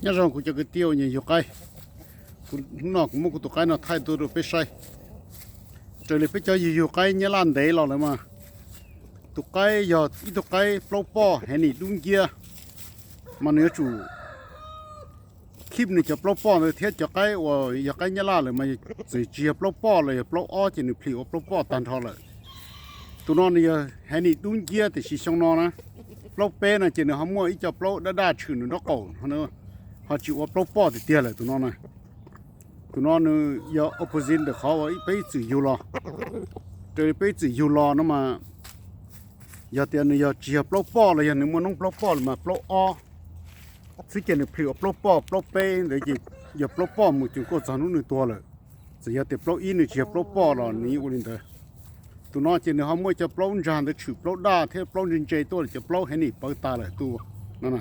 Nyob zoo kuv cov kwv tij uas nyiam yug qaib, kuv hnub no kuv muab kuv tus qaib no thaij tuaj rau peb saib. Raws li peb cov yug yug qaib Nyab Laj ntev los lawm mas tus qaib yog ib tug qaib plaub poj hev nim dub nciab, mas nws yuav tsum keep nws cov plaub poj ntawd thiab cov qaib uas yog qaib Nyab Laj lawm mas txawm tsis yog plaub poj los yog plaub ob ces nws plhis ua plaub poj tag nrho lawm. Tus no nws yog hev nim dub nciab tiam sis xyoo no na, plaub peb no ces nws ho muaj ib co plaub daj daj tshwm nws nraub qaum, ho tsis ua plaub poj tiag tiag lawm tus no na. Tus no nws yog opposite ntawm qhov uas peb ib txwm yug los. Raws li peb ib txwm yug los no mas yog tias nws yog tsis yog plaub poj los yog nws muaj noob plaub poj los mas plaub ob xwb ces nws plhis ua plaub poj, plaub peb ntawd ces yog plaub poj mus cuag kuj txog hnub nws tuag lawm. Txawm yog tias plaub ib nws tsis yog plaub poj los nws yeej ua li ntawd. Tus no ces nws ho muaj cov plaub ntsag ntawd tshwm plaub daj thiab plaub ntse ntse tuaj, cov plaub hev nim pawv tas lawm tus no.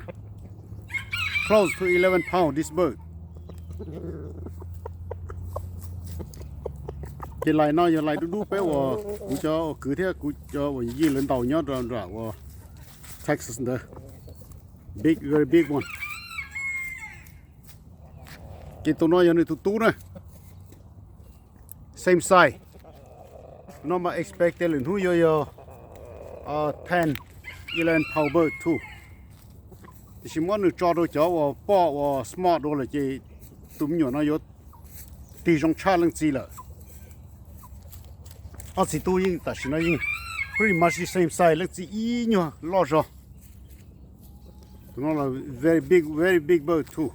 Close to eleven pound this bird. Ces lais no yog lais dub dub peb uas kuv cov uas kwv thiab kuv cov uas yij lawv ntaus nyob rau nram uas Texas ntawd. Big, very big one. Ces tus no yog nws tus tub na. Same size. No mas expect tias lwm hnub yuav yog ten, eleven pound bird too. Tiam sis muab nws tso rau cov uas poj uas small dua lawm ces tus me nyuam no yuav tig zoo tshaj leej txiv lawm. Ob txiv tub yeej tam sim no yeej pretty much the same size, leej txiv ib nyuag loj zog. Tus no los very big, very big bird too.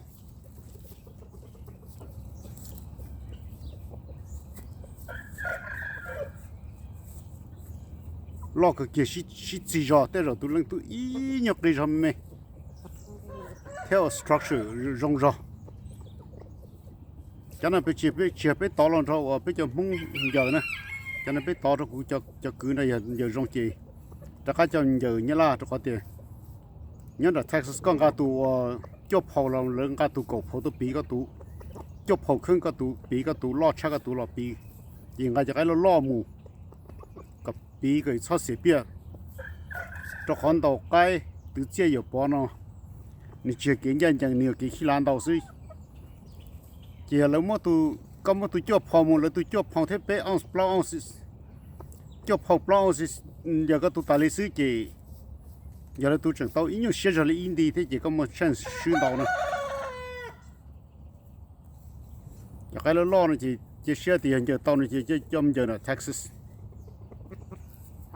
Loj kawg kiag, sib txig zog, tej zaum tus leej tub ib nyuag qis zog me me thiab ua structure zoo zog. Cov no peb tsis, peb tsis, peb tov los nrog uas peb cov Hmoob ncaws na. Cov no peb tov rau kuv cov kwv nrog yog ncaws zoo ces rov qab coj ncaws Nyab Laj rau qhov tias nyob nram Texas koj nqa tus uas cuaj phau los lawv nqa tus kaum phau tuaj piv koj tus, cuaj phau kheeb koj tus piv koj tus loj tshaj koj tus los piv, ces nqa cov qaib loj loj mus kom piv kom txhob xiam piaj. Rau qhov ntaus qaib twv txiaj yuam pov no nws tsis yog kev ncaj ncees, nws yog kev khij lav ntaus xwb. Ces yog lawv muab tus, koj muab tus cuaj phau mus, lawv tus cuaj phau thiab peb ounce plaub ounce, cuaj phau plaub ounce, yog koj tus tas li xwb ces yog lawv tus tseem tau ib nyuag siab zog li ib nti thiab ces koj muaj chance swb ntau na. Cov qaib loj loj no ces cia siab tias yog ncaws tau no ces coj mus ncaws nram Texas.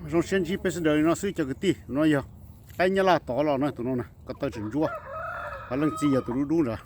Zoo siab ntsib peb sawv daws li no xwb cov kwv tij. No yog qaib Nyab Laj tov los na, tus no na, ko taw tseem ntsuab, ho leej txiv yog tus dub dub nrad.